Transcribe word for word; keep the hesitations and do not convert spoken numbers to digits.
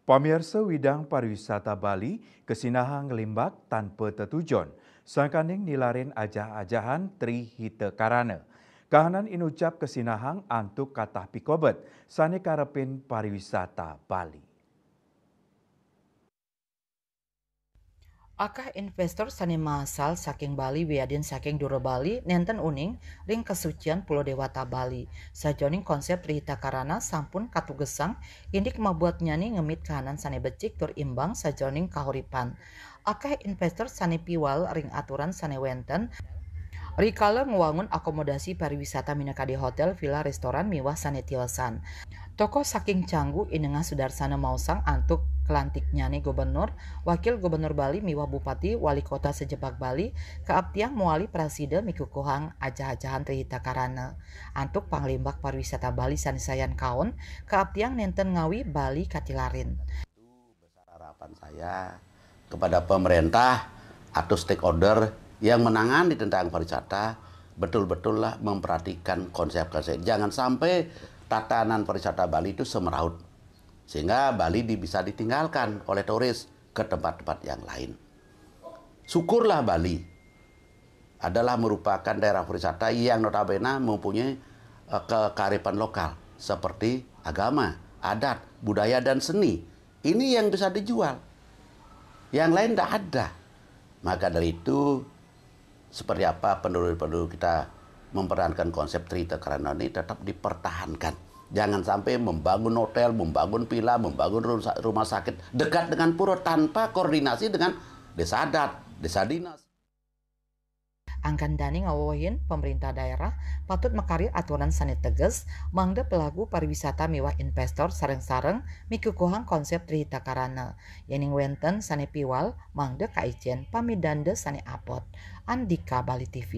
Pamiarsa, widang pariwisata Bali kasinahang nglimbak tanpa tetujon, sangkaning nilarin ajah-ajahan Tri Hita Karana. Kahanan inucap kasinahang antuk katah pikobet sane karepin pariwisata Bali. Akeh investor sane maasal saking Bali wiadin saking dura Bali nenten uning ring kasucian Pulo Dewata Bali. Sajeroning konsep Tri Hita Karana sampun katugesang indik mabuatnyane ngemit kahanan sane becik tur imbang sajeroning kahuripan. Akeh investor sane piwal ring aturan sane wenten rikala ngwangun akomodasi pariwisata minakadi hotel, villa, restoran miwah sane tiosan. Tokoh saking Canggu Inengah Sudarsana maosang antuk kelantiknyane Gubernur, Wakil Gubernur Bali miwah Bupati, Wali Kota sajebag Bali, kaaptiang mawali prasida mikukuhang ajah-ajahan Tri Hita Karana. Antuk panglimbak pariwisata Bali sane sayan kaon, kaaptiang nenten ngawi Bali katilarin. Harapan saya kepada pemerintah atau stakeholder yang menangani tentang pariwisata, betul-betullah memperhatikan konsep-konsep. Jangan sampai tatanan pariwisata Bali itu semeraut, sehingga Bali di-, bisa ditinggalkan oleh turis ke tempat-tempat yang lain. Syukurlah Bali adalah merupakan daerah pariwisata yang notabene mempunyai, eh, ke-, kearifan lokal seperti agama, adat, budaya, dan seni. Ini yang bisa dijual. Yang lain tidak ada. Maka dari itu, seperti apa pendahulu-pendahulu kita mempertahankan konsep Tri Hita Karana ini tetap dipertahankan. Jangan sampai membangun hotel, membangun villa, membangun rumah sa-, rumah sakit dekat dengan pura tanpa koordinasi dengan desa adat, desa dinas. Angkan dane ngawewehin, pemerintah daerah patut makarya aturan sane teges, mangda pelaku pariwisata miwah investor sareng-sareng mikukuhang konsep Tri Hita Karana. Yening wenten sane piwal, mangda kaicen pamidanda sane apot. Andika Bali T V.